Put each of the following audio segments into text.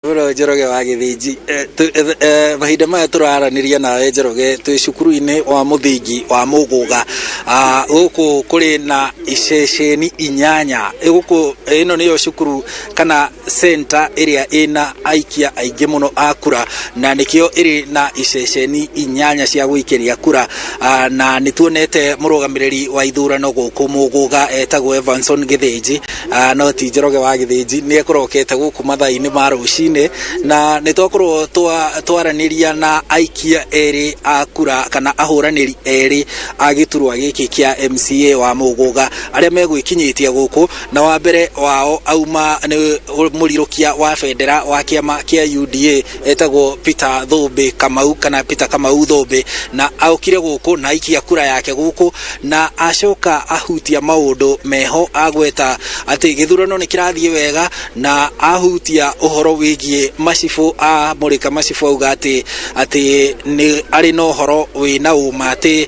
Mũno Njoroge wa Gĩthĩnji. Mahinda maya tũraranĩria nawe Njoroge twĩ cukuru-inĩ wa mũthingi wa Mũgũga. Gũkũ kũrĩ na iceceni 8. Gũkũ ĩno nĩyo cukuru kana center ĩrĩa ĩna aikia aingĩ mũno a kura, na nĩkĩo ĩrĩ na iceceni 8 cia gũikĩria kura. Na nĩ tuonete mũrũgamĩrĩri wa ithurano gũkũ Mũgũga etagwo Evanson Gĩthĩnji, no ti Njoroge wa Gĩthĩnji, nĩ ekũrokete gũkũ mathaa-inĩ ma rũcinĩ, na nĩ twakorwo twaranĩria na aikia erĩ a kura kana ahũranĩri erĩ a gĩturwa gĩkĩ kĩa MCA wa Mũgũga arĩa megwĩkinyĩtie gũkũ, na wa mbere wao auma nĩ mũrirũkia wa bendera wa kĩama kĩa UDA etagwo Peter Thũmbĩ Kamau kana Peter Kamau Thũmbĩ, na aokire gũkũ na aikia kura yake gũkũ, na acoka ahutia maũndũ meho, agweta atĩ gĩthurano nĩ kĩrathiĩ wega, na ahutia ũhoro wĩgiĩ macibũ, amũrĩka macibũ auga atĩ nĩ arĩ na ũhoro wĩna ũma atĩ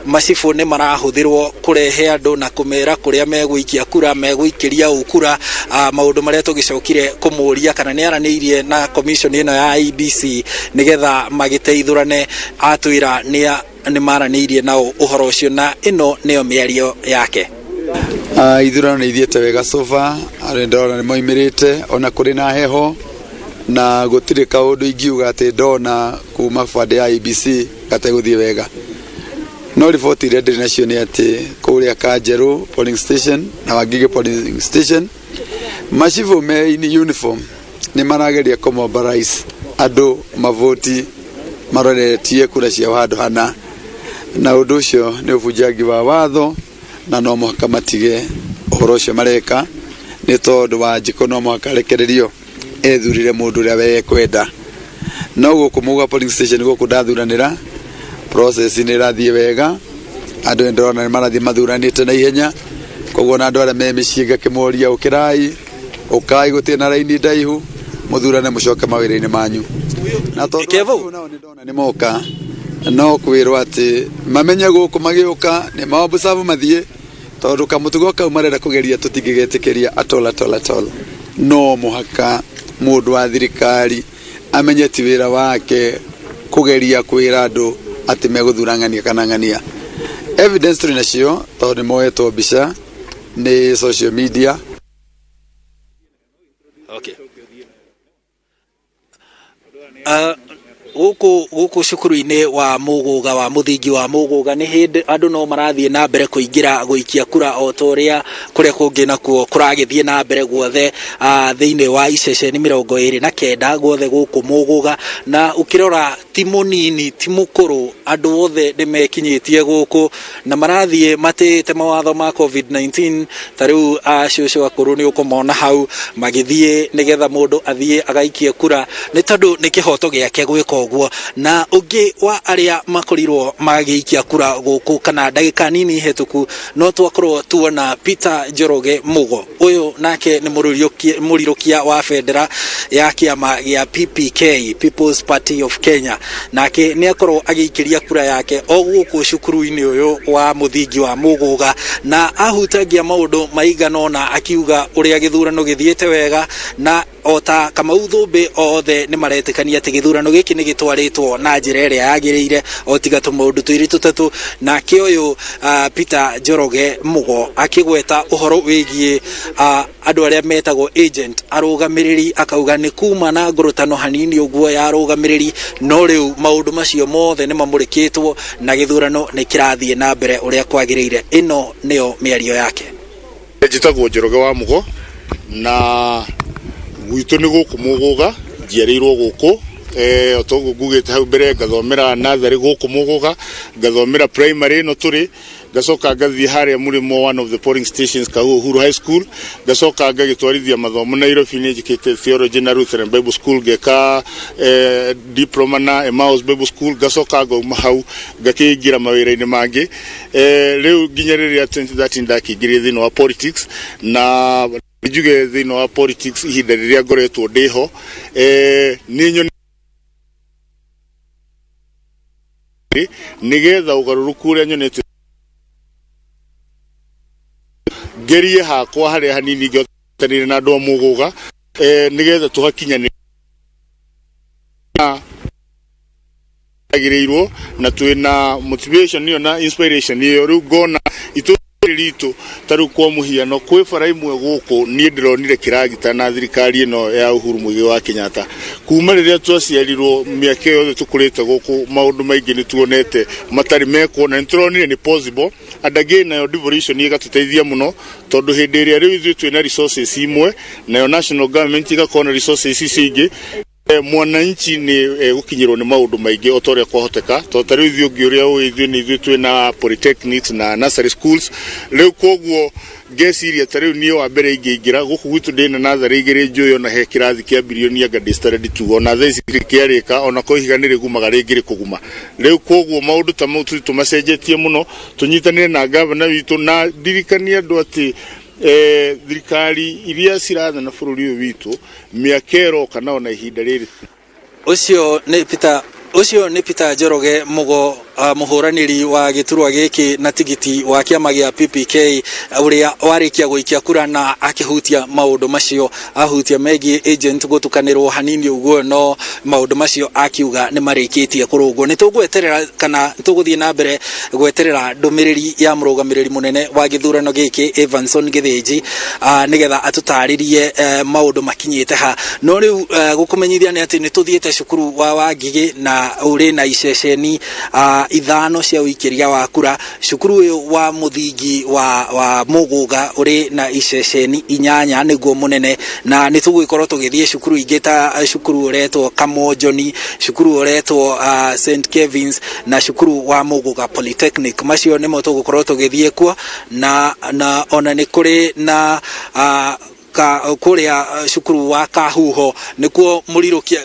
macibũ nĩ marahũthĩrwo kũrehe andũ na kũmera kũrĩa megũikia kura, megũikĩria ũ kura, maũndũ marĩa tũgĩcokire kũmũria kana nĩ aranĩirie na commission ĩno ya IEBC nĩgetha magĩteithũrane, atwĩra nĩ maranĩirie nao ũhoro ũcio, na ĩno nĩyo mĩario yake. Ithurano nĩ ithiĩte wega so far, arĩa ndĩrona nĩ moimĩrĩte ona kũrĩ na heho, na gũtirĩ kaũndũ ingiuga atĩ ndona kuma bande ya IEBC gategũthiĩ wega. No riboti iria ndĩrĩ nacio nĩ atĩ kũrĩa Kanjerũ polling station na Wangigĩ polling station macibũ me in uniform nĩ marageria kũmobilize andũ mavoti maroretie kura ciao handũ hana, na ũndũ ũcio nĩ ũbunjangi wa watho, na no mũhaka matige ũhoro ũcio mareka, nĩ tondũ Wanjikũ no mũhaka arekererio ethurire mũndũ ũrĩa we ekwenda. No gũkũ Mũgũga polling station gũkũ ndathuranĩra, process nĩ ĩrathiĩ wega, andũ nĩ ndĩrona nĩ marathiĩ mathuranĩte na ihenya, koguo na andũ arĩa me mĩciĩ ngakĩmoria ũkĩrai, ũkai, gũtirĩ na raini ndaihu, mũthurane mũcoke mawĩra-inĩ manyu. Na tondũ Kevo. nao nĩ ndona nĩ moka, no kwĩrwo atĩ mamenye gũkũ magĩũka nĩ maobserve mathiĩ, tondũ kamũtugo kau marenda kũgeria tũtingĩgetĩkĩria at all, at all, at all. No mũhaka mũndũ wa thirikari amenye ti wĩra wake kũgeria kwĩra andũ atĩ megũthura ng'ania kana ng'ania. Evidence tũrĩ nacio tondũ nĩ moetwo mbica nĩ social media. Okay. Gũkũ cukuru-inĩ wa Mũgũga wa mũthingi wa Mũgũga nĩ hĩndĩ andũ no marathiĩ na mbere kũingĩra gũikia kura o ta ũrĩa kũrĩa kũngĩ nakuo kũragĩthiĩ na mbere guothe, thĩinĩ wa iceceni 29 guothe gũkũ Mũgũga, na ũkĩrora ti mũnini ti mũkũrũ, andũ othe nĩ mekinyĩtie gũkũ na marathiĩ matĩĩte mawatho ma COVID-19. Ta rĩu acũcũ akũrũ nĩ ũkũmona hau magĩthiĩ nĩgetha mũndũ athiĩ agaikie kura, nĩ tondũ nĩ kĩhoto gĩake gwĩka ũguo. Na ũngĩ wa arĩa makorirwo magĩikia kura gũkũ kana ndagĩka nini hetũku no twakorwo tuona Peter Njoroge Mugo, ũyũ nake nĩ mũrirũkia wa bendera ya kĩama gĩa PPK, People's Party of Kenya, nake nĩ akorwo agĩikĩria kura yake o gũkũ cukuru-inĩ ũyũ wa mũthingi wa Mũgũga, na ahutangia maũndũ maigana ũna akiuga ũrĩa gĩthurano gĩthiĩte wega, na o ta Kamau Thũmbĩ othe nĩ maretĩkania atĩ gĩthurano gĩkĩ nĩ gĩtwarĩtwo na njĩra ĩrĩa yagĩrĩire o tiga tũmaũndũ twĩrĩ tũtatũ. Nake ũyũ Peter Njoroge Mugo akĩgweta ũhoro wĩgiĩ andũ arĩa metagwo agent, arũgamĩrĩri, akauga nĩ kuma na ngũrũtano hanini ũguo ya arũgamĩrĩri, no rĩu maũndũ macio mothe nĩ mamũrĩkĩtwo na gĩthurano nĩ kĩrathiĩ na mbere ũrĩa kwagĩrĩire. Ĩno nĩyo mĩario yake. Njĩtagwo Njoroge wa Mugo na gwitũ nĩ gũkũ Mũgũga, njiarĩirwo gũkũ, o toguo ngugĩte hau mbere, ngathomera natharĩ gũkũ Mũgũga, ngathomera primary ĩno tũrĩ, ngacoka ngathiĩ harĩa mũrĩmo one of the polling stations Kahuho Uhuru High School, ngacoka ngagĩtwarithia mathomo Nairobi, nĩ njĩkĩte theology na Lutheran Bible School, ngeka diploma na Emmaus Bible School, ngacoka ngauma hau ngakĩingĩra mawĩra-inĩ mangĩ, rĩu nginya rĩrĩa 2013 ndakĩingĩrire thĩinĩ wa politics. Na njuge thĩinĩ wa politics ihinda rĩrĩa ngoretwo ndĩho, nĩ nyone nĩgetha ũgarũrũku ũrĩa nyonete ngerie hakwa harĩa hanini ngĩhotanire na andũ a Mũgũga, nĩgetha tũhakinyanĩrie. Agĩrĩirwo na twĩna motivation ĩyo na inspiration ĩyo. Rĩu ngona itũra ritũ, ta rĩu kwa mũhiano, kwĩ bara imwe gũkũ niĩ ndĩronire kĩragita na thirikari ĩno ya Uhuru Muigai wa Kenyatta. Kuma rĩrĩa twaciarirwo, mĩaka ĩyo yothe tũkũrĩte gũkũ, maũndũ maingĩ nĩ tuonete matarĩ mekwo na nĩ tũronire nĩ possible. And again, nayo devolution ĩgatũteithia mũno, tondũ hĩndĩ ĩrĩa rĩu ithuĩ twĩna resources imwe, nayo national government igakorwo na resources icio ingĩ, mwananchi nĩ egũkinyĩrwo nĩ maũndũ maingĩ o ta ũrĩa kwahoteka. Tondũ ta rĩu ithuĩ ũngĩ ũrĩa ũĩ, ithuĩ nĩ ithuĩ twĩna polytechnics na nursery schools. Rĩu koguo ngeciria ta rĩu niĩ wa mbere ingĩingĩra gũkũ gwitũ, ndĩna natharĩ igĩrĩ njũĩ ona he kĩrathi kĩa birioni anga ndĩ standard two, ona thaa ici kĩarĩka, ona ko ihiga nĩ rĩgumaga rĩngĩ rĩkũguma. Rĩu koguo maũndũ ta mau tũthiĩ tũmacenjetie mũno, tũnyitanĩre na gavana witũ, na ndirikanie andũ atĩ thirikari iria cirathana bũrũri ũyũ witũ mĩaka ĩroka na ona ihinda rĩrĩ. Ũcio nĩ Peter Njoroge Mugo, mũhũranĩri wa gĩturwa gĩkĩ na tigiti wa kĩama gĩa PPK, ũrĩa warĩkia gũikia kura na akĩhutia maũndũ macio, ahutia megiĩ agent gũtukanĩrwo hanini ũguo, no maũndũ macio akiuga nĩ marĩkĩtie kũrũngwo. Nĩ tũgweterera kana tũgũthiĩ na mbere gweterera ndũmĩrĩri ya mũrũgamĩrĩri mũnene wa gĩthurano gĩkĩ, Evanson Gĩthĩnji, nĩgetha atũtarĩrie maũndũ makinyĩte ha. No rĩu gũkũmenyithia nĩ atĩ nĩ tũthiĩte cukuru wa Wangigĩ na ũrĩ na iceceni ithano cia ũikĩria wa kura. Cukuru ũyũ wa mũthingi wa Mũgũga ũrĩ na iceceni inyanya, nĩguo mũnene, na nĩ tũgũgĩkorwo tũgĩthiĩ cukuru ingĩ ta cukuru ũretwo Kamonjoni, cukuru ũretwo St Kevins na cukuru wa Mũgũga Polytechnic. Macio nĩmo tũgũkorwo tũgĩthiĩ kuo, na ona nĩ kũrĩ na ka kũrĩa cukuru wa Kahuho, nĩkuo mũrirũkia,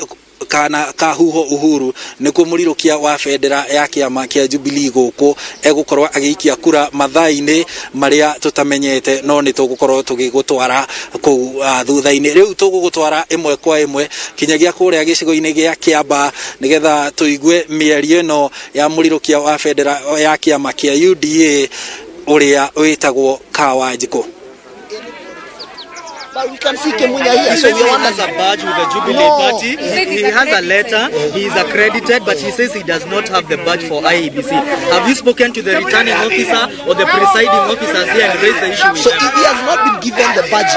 kana Kahuho Uhuru, nĩkuo mũrirũkia wa bendera ya kĩama kĩa Jubilee gũkũ egũkorwo agĩikia kura mathaa-inĩ marĩa tũtamenyete, no nĩ tũgũkorwo tũgĩgũtwara kũu thutha-inĩ. Rĩu tũgũgũtwara ĩmwe kwa ĩmwe kinyagia kũrĩa gĩcigo-inĩ gĩa Kĩamba, nĩgetha tũigue mĩario ĩno ya mũrirũkia wa bendera ya kĩama kĩa UDA ũrĩa wĩtagwo Kawanjikũ. But we can see Kimunya here, He so says we he are has a wondering. Badge with the Jubilee No. Party. He has a letter. He is accredited, but he says he does not have the badge for IEBC. Have you spoken to the returning officer or the presiding officers here and raised the issue with So them? if he has not been given the badge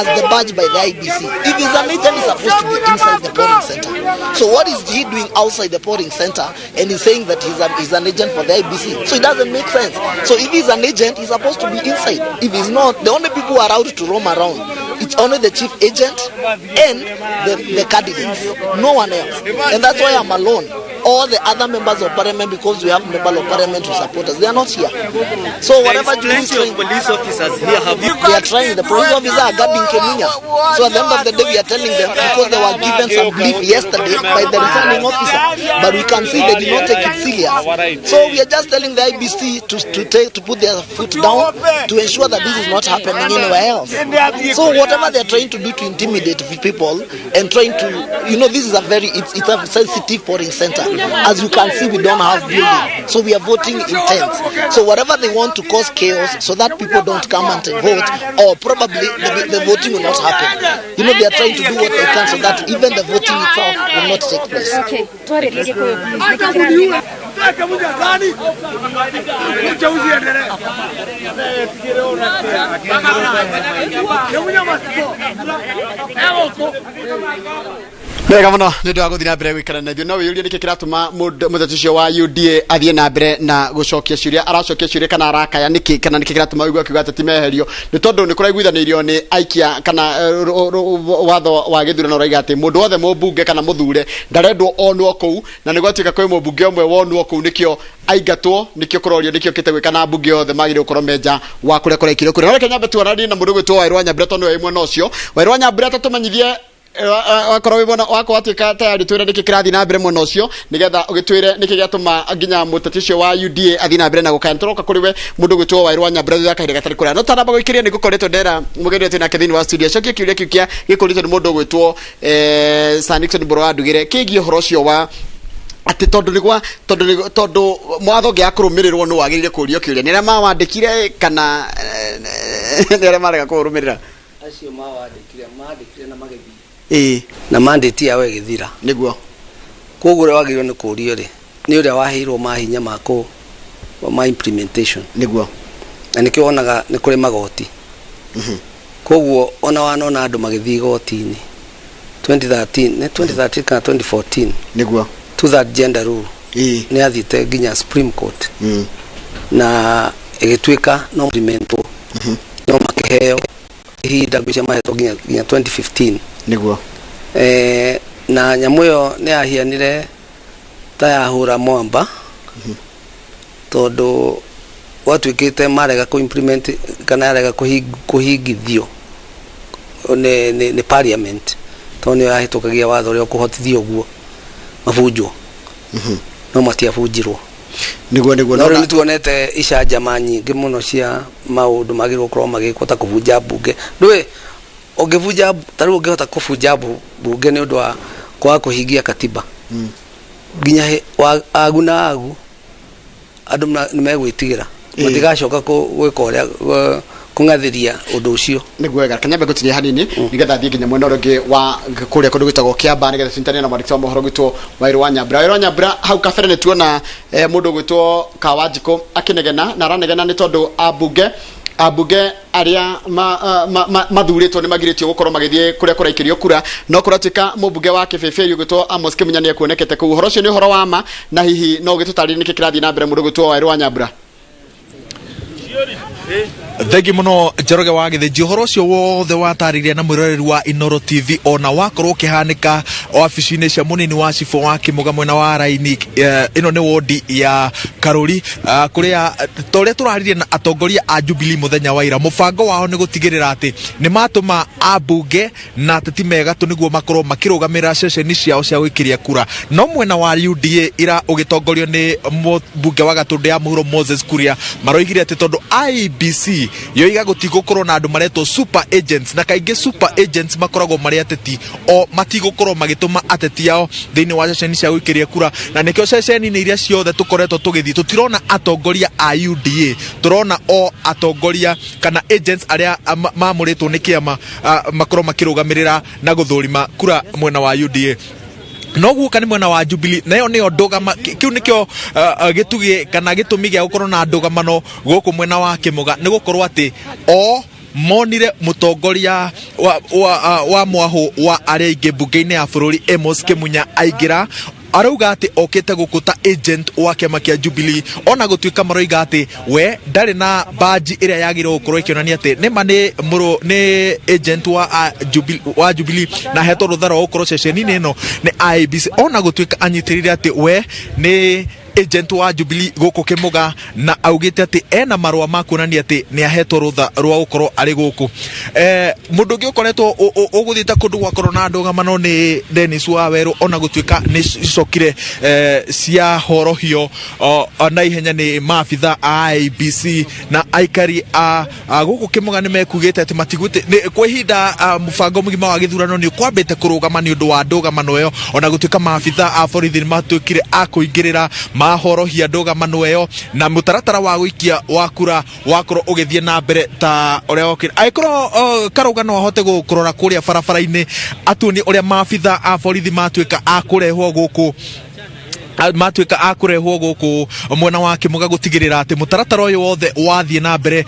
as the badge by the IEBC, if he's an agent, he's supposed to be inside the polling center. So what is he doing outside the polling center and he's saying that he's an agent for the IEBC? So it doesn't make sense. So if he's an agent, he's supposed to be inside. If he's not, the only people who are allowed to roam around, it's only the chief agent and the candidates, no one else. And that's why I'm alone. All the other members of parliament, because we have members of parliament who support us, they are not here. So There whatever is Jubilee is plenty of trying, police officers here. Have you they are trying. The police officer are guarding Kimunya. So at the end of the day, we are telling them, because they were given some brief yesterday by the returning officer, but we can see they did not take it serious. So we are just telling the IEBC to put their foot down to ensure that this is not happening anywhere else. So whatever they are trying to do to intimidate the people and trying to, this is a very it's a sensitive polling center. As you can see, we don't have building, so we are voting in tents. So whatever they want to cause chaos so that people don't come and vote, or probably the voting will not happen. They are trying to do what they can so that even the voting itself will not take place. Okay, twarĩrĩrie kũyũ please. Nĩkĩ kĩrathiĩ? Uchaguzi endelee. Kimunya must go. Egũkũ. Wega muno nä ndå wa gå thiä na mbere gå ikara na ithuĩ. No wĩyũrie nĩkĩ kĩratũma mũteti ũcio wa UDA athiĩ na mbere na gũcokia ciũria, aracokia ciũria kana arakaya nĩkĩ, kana nĩkĩ kĩratũma ũigue akiuga atĩ ti meherio. Nĩ tondũ nĩ kũraiguithanĩirio nĩ aikia kana watho wa gĩthurano ũraiga atĩ mũndũ wothe mũmbunge kana mũthure ndarendwo onwo kũu, na nĩ gwatuĩka kwĩ mũmbunge ũmwe wonwo kũu, nĩkĩo aingatwo, nĩkĩo kũrorio nĩkĩo kĩte gwĩka, na mbunge othe magĩrĩirwo gũkorwo menja wa kũrĩa kũraikĩrio kũrĩa. No reke nyambe tuonanie na mũndũ ũgwĩtwo Wairũ wa Nyambura, tondũ nĩwe wĩ mwena ũcio. Wairũ wa Nyambura, tatũmenyithie wakorwo wĩ mwena wakwa watuĩka tayari, twĩre nĩkĩ kĩrathiĩ na mbere mwena ũcio, nĩgetha ũgĩtwĩre nĩkĩ gĩatũma nginya mũteti ũcio wa UDA athiĩ na mbere na gũkaya. Nĩtũroka kũrĩ we mũndũ ũgwĩtwo Wairũ wa Nyambura thutha wa kahinda gatarĩ kũraya. No tanamba gũikĩria, nĩ ngũkoretwo ndera mũgeni ũyũ twĩ nake thĩinĩ wa studio acokie kĩũria kĩu kĩa gĩkũrĩtwo nĩ mũndũ ũgwĩtwo Sir Nixon Mbũrũ wa Ndugĩre, kĩgiĩ ũhoro ũcio wa atĩ tondũ nĩ gwa tondũ nĩ tondũ mwatho ũngĩaga kũrũmĩrĩrwo nĩ wagĩrĩire kũũrio kĩũria, nĩ arĩa mawandĩkire kana nĩ arĩa marega kũũrũmĩrĩra? Acio mawandĩkire, mandĩkire na magĩthiĩ na mandate yao ĩgĩthira. Nĩguo. Koguo ũrĩa wagĩrĩirwo nĩ kũũrio rĩ, nĩ ũrĩa waheirwo mahinya ma kũ ma implementation. Nĩguo. Na nĩkĩo wonaga nĩ kũrĩ magoti. Koguo ona wanona andũ magĩthiĩ igoti-inĩ 2013, nĩ 2013 kana 2014? Nĩguo. To that gender rule. Ĩĩ. Nĩ yathiĩte nginya Supreme Court na ĩgĩtuĩka no implementwo, no makĩheo ihinda, ngwĩciria mahetwo nginya 2015. Nĩguo. Na nyamũ ĩyo nĩ yahianire ta yahũra mwamba, tondũ gwatuĩkĩte marega kũ implement kana yarega kũhingithio nĩ parliament, tondũ nĩyo yahĩtũkagia watho ũrĩa ũkũhotithia ũguo mabunjwo, no matiabunjirwo. Nĩguo. No rĩu nĩ tuonete icanjama nyingĩ mũno cia maũndũ magĩrĩirwo gũkorwo magĩkwo ta kũbunja mbunge. Ndũĩ ũngĩbunja, ta rĩu ũngĩhota kũbunja mbunge nĩ ũndũ wa kwaga kũhingia katiba, nginya agu na agu andũ nĩ megwĩtigĩra, matigacoka gwĩka ũrĩa kũng'athĩria ũndũ ũcio. Nĩguo, wega, kanyambe ngũtinie hanini nĩgetha thiĩ nginya mwena ũrĩa ũngĩ wa kũrĩa kũndũ gwĩtagwo Kĩamba, nĩgetha tũnyitane na mwandĩki wa mohoro gwĩtwo Wairũ wa Nyambura. Wairũ wa Nyambura, hau kabere nĩ tuona mũndũ gwĩtwo Kawanjikũ akĩnegena, na aranegena nĩ tondũ ambunge arĩa mathurĩtwo nĩ magirĩtio gũkorwo magĩthiĩ kũrĩa kũraikĩrio kura, no kũratuĩka mũmbunge wa Kĩbĩbĩri ũgwĩtwo Amos Kĩmunya nĩ ekuonekete kũu. Ũhoro ũcio nĩ ũhoro wa ma? Na hihi no ũgĩtũtarĩrie nĩkĩ kĩrathiĩ na mbere, mũndũ gwĩtwo Wairũ wa Nyambura? Thengi muno, Njoroge wa Gĩthĩnji. Ũhoro ũcio wothe watarĩria na mwĩroreri wa Inoro TV ona wakorwo ũkĩhanĩka wabici-inĩ cia mũnini wa cibũ wa Kĩmũga mwena wa Raini. Ĩno nĩ wodi ya Karũri, kũrĩa ta ũrĩa tũraririe na atongoria a Jubilee mũthenya wa ira, mũbango wao nĩ gũtigĩrĩra atĩ nĩ matũma ambunge na ateti megatũ nĩguo makorwo makĩrũgamĩrĩra ceceni ciao cia gũikĩria kura. No mwena wa UDA ira ũgĩtongorio nĩ mũmbunge wa Gatũndũ ya Mũhuro Moses Kuria, maroigire atĩ tondũ IEBC yoiga gũtigũkorwo na andũ maretwo super agents, na kaingĩ super agents makoragwo marĩ ateti, o matigũkorwo magĩtũma ateti ao thĩinĩ wa ceceni cia gũikĩria kura. Na nĩkĩo ceceni-inĩ iria ciothe tũkoretwo tũgĩthiĩ tũtirona atongoria a UDA, tũrona o atongoria kana agents arĩa mamũrĩtwo nĩ kĩama makorwo makĩrũgamĩrĩra na gũthũrima kura mwena wa UDA. No guoka nĩ mwena wa Jubilee, nayo nĩyo ndũgama kĩu nĩkĩo gĩtugĩ kana gĩtũmi gĩa gũkorwo na ndũgamano gũkũ mwena wa Kĩmũga, nĩ gũkorwo atĩ o monire mũtongoria wa mwahũ wa arĩa aingĩ mbunge-inĩ ya bũrũri Amos Kĩmunya aingĩra, arauga atĩ okĩte gũkũ ta agent wa kĩama kĩa Jubilee, ona gũtuĩka maroiga atĩ we ndarĩ na baji ĩrĩa yagĩrĩirwo gũkorwo ĩkĩonania atĩ nĩma nĩ mũrũ nĩ agent wa Jubilee na hetwo rũtha rwa gũkorwo ceceni-inĩ ĩno nĩ IEBC, ona gũtuĩka anyitĩrĩire atĩ we nĩ agent wa Jubilee gũkũ Kĩmũga na augĩte atĩ ena marũa ma kuonania atĩ nĩ ahetwo rũtha rwa gũkorwo arĩ gũkũ. Mũndũ ũngĩ ũkoretwo ũgũthiĩte kũndũ gwakorwo na ndũgamano nĩ Dennis Wawerũ, ona gũtuĩka nĩ cicokire ciahorohio na ihenya nĩ maabitha a IEBC. Na aikari a gũkũ Kĩmũga nĩ mekugĩte atĩ matigwĩte kwa ihinda mũbango mũgima wa gĩthurano nĩ ũkwambĩte kũrũgama nĩ ũndũ wa ndũgamano ĩyo, ona gũtuĩka maabitha a borithi nĩ matuĩkire a kũingĩrĩra mahorohia ndũgamano ĩyo na mũtaratara wa gũikia wa kura wakorwo ũgĩthiĩ na mbere ta ũrĩa wokire. Angĩkorwo Karũga no ahote kũrora kũrĩa barabara-inĩ atuonie ũrĩa maabitha a borithi matuĩka a kũrehwo gũkũ, matuĩka a kũrehwo gũkũ mwena wa Kĩmũga gũtigĩrĩra atĩ mũtaratara ũyũ wothe wathiĩ na mbere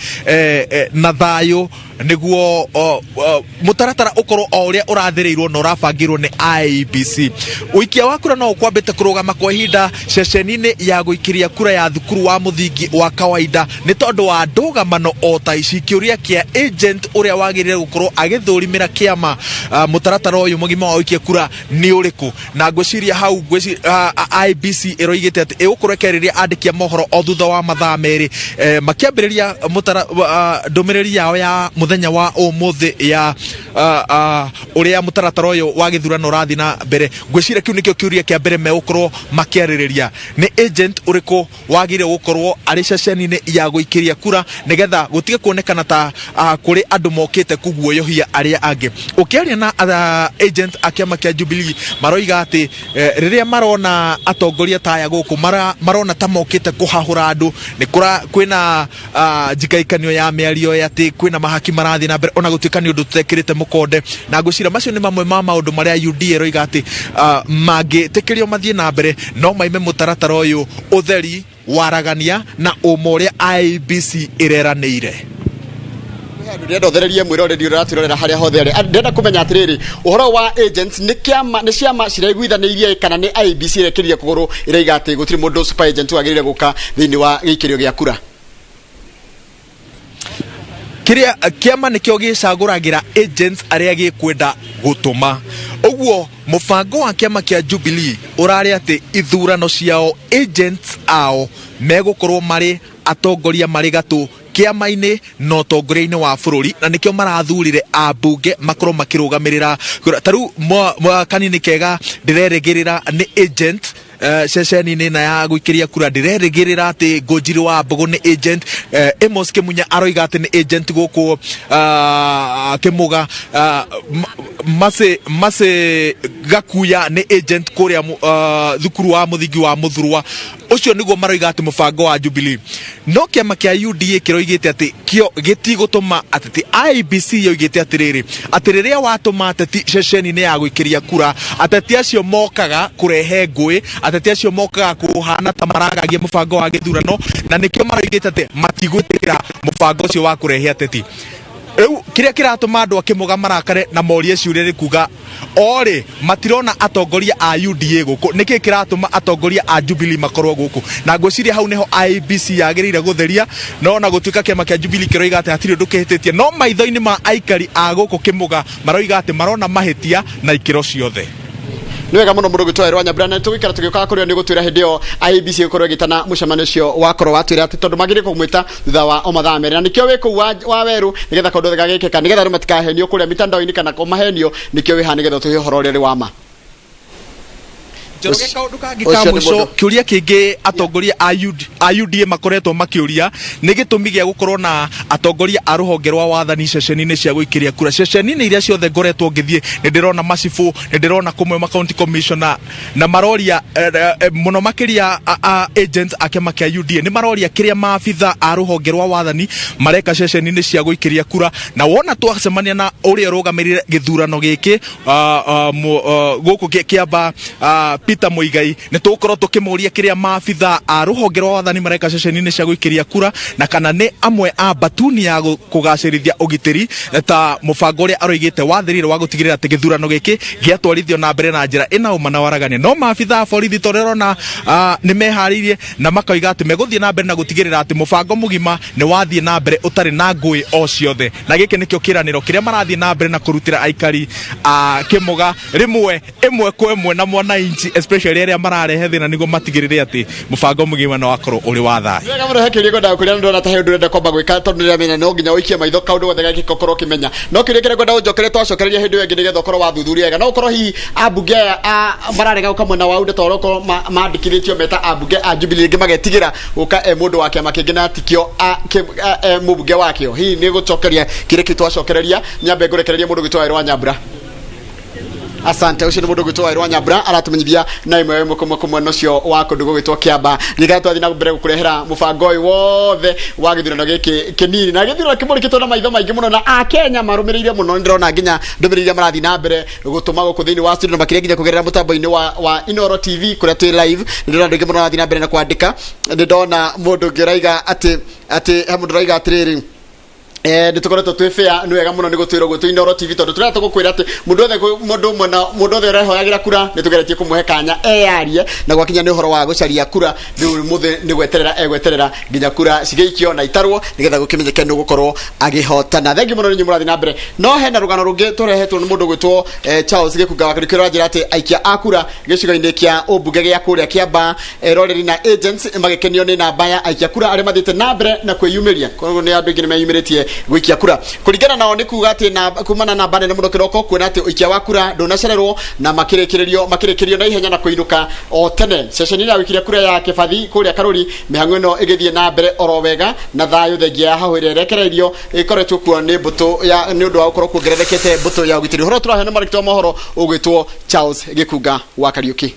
na thayũ, nĩguo mũtaratara ũkorwo o ũrĩa ũrathĩrĩirwo na ũrabangĩrwo nĩ IEBC. Ũikia wa kura no ũkwambĩte kũrũgama kwa ihinda ceceni-inĩ ya gũikĩria kura ya thukuru wa mũthingi wa kawaida nĩ tondũ wa ndũgamano o ta ici. Kĩũria kĩa agent ũrĩa wagĩrĩire gũkorwo agĩthũrimĩra kĩama mũtaratara ũyũ mũgima wa gũikia kura nĩ ũrĩkũ? Na ngwĩciria hau IEBC ĩroigĩte atĩ ĩgũkorwo ĩkĩarĩria andĩki a mohoro o thutha wa mathaa 2, makĩambĩrĩria ndũmĩrĩri yao ya mũthenya wa ũmũthĩ ya ũrĩa mũtaratara ũyũ wa gĩthurano ũrathiĩ na mbere. Ngwĩciria kĩu nĩkĩo kĩũria kĩa mbere megũkorwo makĩarĩrĩria, nĩ agent ũrĩkũ wagĩrĩire gũkorwo arĩ ceceni-inĩ ya gũikĩria kura, nĩgetha gũtige kuonekana ta kũrĩ andũ mokĩte kũguoyohia arĩa angĩ. Ũkĩaria na agent a kĩama kĩa Jubilee, maroiga atĩ rĩrĩa marona atongoria ta aya gũkũ, marona ta mokĩte kũhahũra andũ. Nĩ kwĩna njikaikanio ya mĩario ya atĩ kwĩna mahaki. marathiĩ na mbere ona gũtuĩka nĩ ũndũ tũtekĩrĩte mũkonde, na ngwĩciria macio nĩ mamwe ma maũndũ marĩa UDA ĩroiga atĩ mangĩtĩkĩrio mathiĩ na mbere no maime mũtaratara ũyũ ũtheri, waragania na ũma ũrĩa IEBC ĩreranĩire. Ndĩrenda ũthererie mwĩroreri ũrĩa ũratwĩrorera harĩa hothe arĩ. Ndĩrenda kũmenya atĩrĩrĩ, ũhoro wa agents nĩ kĩama nĩ ciama ciraiguithanĩirie kana nĩ IEBC ĩrekĩrire kũgũrũ ĩraiga atĩ gũtirĩ mũndũ super agent wagĩrĩire gũka thĩinĩ wa gĩikĩrio gĩa kura? Kĩrĩa kĩama nĩkĩo gĩcagũragĩra agents arĩa gĩkwenda gũtũma. Ũguo mũbango wa kĩama kĩa Jubilee ũrarĩ atĩ ithurano ciao agents ao megũkorwo marĩ atongoria marĩ gatũ kĩama-inĩ na ũtongoria-inĩ wa bũrũri, na nĩkĩo marathurire ambunge makorwo makĩrũgamĩrĩra. Ta rĩu kanini kega ndĩrerĩgĩrĩra nĩ agent ceceni-inĩ na ya gũikĩria kura, ndĩrerĩgĩrĩra atĩ Ngũnjiri wa Mbũgũ nĩ agent, Amos Kĩmunya aroiga atĩ nĩ agent gũkũ Kĩmũga, Mase Gakuya nĩ agent kũrĩa thukuru wa mũthingi wa Mũthurwa. Ũcio nĩguo maroiga atĩ mũbango wa Jubilee. No kĩama kĩa UDA kĩroigĩte atĩ kĩo gĩtigũtũma ateti. IEBC yoigĩte atĩrĩrĩ, atĩ rĩrĩa watũma ateti ceceni-inĩ ya gũikĩria kura, ateti acio mokaga kũrehe ngũĩ, ateti acio mokaga kũhana ta maragagia mũbango wa gĩthurano, na nĩkĩo maroigĩte atĩ matigwĩtĩkĩra mũbango ũcio wa kũrehe ateti. Rĩu kĩrĩa kĩratũma andũ a Kĩmũga marakare na morie ciũria nĩ kuga orĩ matirona atongoria a UDA gũkũ, nĩkĩ kĩratũma atongoria a Jubilee makorwo gũkũ? Na ngwĩciria hau nĩho IEBC yagĩrĩire gũtheria. No na gũtuĩka kĩama kĩa Jubilee kĩroiga atĩ hatirĩ ũndũ kĩhĩtĩtie, no maitho-inĩ ma aikari a gũkũ Kĩmũga maroiga atĩ marona mahĩtia na ikĩro ciothe. Nĩ wega mũno mũndũ gwĩtwo Werũ wa Nyambura, na tũgũikara tũgĩũkaga kũrĩa nĩ gũtwĩra hĩndĩ ĩyo IEBC ĩgũkorwo ĩgĩtana mũcemanio ũcio wakorwo watwĩra atĩ tondũ magĩrĩire kũmwĩta thutha wa o mathaa merĩ, na nĩkĩo wĩ kũu wa werũ nĩgetha kaũndũ gagĩkĩka, nĩgetha andũ matikahenio kũrĩa mitandao-inĩ kana mahenio, nĩkĩo wĩ haha nĩgetha ũtũhe ũhoro ũrĩa ũrĩ wa ma. Njoroge, kaũndũ kangĩ ka mũico, kĩũria kĩngĩ atongoria a UDA makoretwo makĩũria nĩ gĩtũmi gĩa gũkorwo na atongoria a rũhonge rwa wathani ceceni-inĩ cia gũikĩria kura. Ceceni-inĩ iria ciothe ngoretwo ngĩthiĩ nĩ ndĩrona macibũ, nĩ ndĩrona kũmwe ma county commissioner, na maroria mũno makĩria agents a kĩama kĩa UDA nĩ maroria kĩrĩa maabitha a rũhonge rwa wathani mareka ceceni-inĩ cia gũikĩria kura. Na wona twacemania na ũrĩa ũrũgamĩrĩire gĩthurano gĩkĩ gũkũ Kĩamba, Peter Muigai, nĩ tũgũkorwo tũkĩmũria kĩrĩa maabitha a rũhonge rwa wathani mareka ceceni-inĩ cia gũikĩria kura, na kana nĩ amwe a mbatuni ya kũgacĩrithia ũgitĩri ta mũbango ũrĩa aroigĩte wathĩrĩire wa gũtigĩrĩra atĩ gĩthurano gĩkĩ gĩatwarithio na mbere na njĩra ĩna ũma na waragania. No maabitha a borithi tondũ ũrona nĩ meharĩirie na makoiga atĩ megũthiĩ na mbere na gũtigĩrĩra atĩ mũbango mũgima nĩ wathiĩ na mbere ũtarĩ na ngũĩ o ciothe, na gĩkĩ nĩkĩo kĩranĩro kĩrĩa marathiĩ na mbere na kũrutĩra aikari a Kĩmũga rĩmwe ĩmwe kwa ĩmwe na mwananchi, especially arĩa mararehe thĩna, nĩguo matigĩrĩre atĩ mũbango mũgima nĩ wakorwo ũrĩ wa thayũ. Wega mũno, he kĩũria ngwendaga kũria, na ndĩrona ta he ũndũ ũrenda kwamba gwĩka, tondũ nĩndĩramenya no nginya ũikie maitho kaũndũ gothe gakĩka ũkorwo ũkĩmenya. No kĩũria kĩrĩa ngwenda ũnjokerie, twacokereria hĩndĩ ĩyo ĩngĩ, nĩgetha ũkorwo wathuthuria wega, no ũkorwo hihi ambunge aya mararega gũka mwena wa UDA tondũ ũkorwo mandĩkithĩtio meta ambunge a Jubilee, rĩngĩ magetigĩra gũka e mũndũ wa kĩama kĩngĩ na tikĩo e mũmbunge wakĩo. Hihi nĩ gũcokeria kĩrĩa kĩu twacokereria, nyambe ngũrekererie mũndũ gwĩtwo Werũ wa Nyambura. Asante, ũcio nĩ mũndũ gwĩtwo Werũ wa Nyambura aratumenyithia na ĩmwe ĩmwe kũmwe kũmwe ũcio wa kũndũ gũgwĩtwo Kĩamba. Nĩgetha twathiĩ na mbere gũkũrehera mũbango ũyũ wothe wa gĩthurano gĩkĩ kĩnini na gĩthurano kĩmũrĩkĩtwo na maitho maingĩ mũno na Akenya marũmĩrĩire mũno. Nĩndĩrona nginya ndũmĩrĩri iria marathiĩ na mbere gũtũma gũkũ thĩinĩ wa studio, na makĩria nginya kũgerera mũtambo-inĩ wa Inoro TV kũrĩa twĩ live. Nĩndĩrona andũ aingĩ mũno marathiĩ na mbere na kwandĩka. Nĩndona mũndũ ũngĩ ũraiga atĩ he mũndũ ũraiga atĩrĩrĩ, nä tå koretwo twä fair. Nä wega må no nä gå twä ra å guo twä Inoro TV, tondå tå rä tå gå kwä ra atä må ndå othe, må ndå ũmwe na må ndå othe ũrehoyagä kura nä tå geretie kå må he kanya eyarie, na gwakinya nä å horo wa gå caria kura, rä u må thä nä gweterera egweterera nginya kura cigĩikio na itarwo nĩgetha gũkĩmenyeke nĩ ũgũkorwo agĩhotana. Thengiũ mũno nĩ inyuĩ mũrathiĩ na mbere. No hena rũgano rũngĩ tũrehetwo nĩ mũndũ gwĩtwo Charles Gĩkunga wa Kariũki, ũranjĩra atĩ aikia a kura gĩcigo-inĩ kĩa ũmbunge gĩa kũrĩa Kĩamba, eroreri na agents magĩkenio nĩ namba ya aikia kura arĩa mathiĩte na mbere na kwĩyumĩria. Koguo nĩ andũ aingĩ nĩ meyumĩrĩtie gũikia kura. Kũringana nao nĩ kuga atĩ na kumana na namba nene mũno kĩroko, kuona atĩ ũikia wa kura ndũnacererwo na makĩrĩkĩrĩrio na ihenya na kũinũka o tene. Ceceni ya gũikiria kura ya Kĩbathi kũrĩa Karũri, mĩhang'o ĩno ĩgĩthiĩ na mbere oro wega na thayũ, thengia ya hahũ ĩrĩa ĩrekereirio ĩkoretwo kuo nĩ mbũtũ ya nĩ ũndũ wa gũkorwo kuongererekete mbũtũ ya ũgitĩri. Ũhoro tũraheo nĩ mwandĩki wa mohoro ũgwĩtwo Charles Gĩkunga wa Kariũki.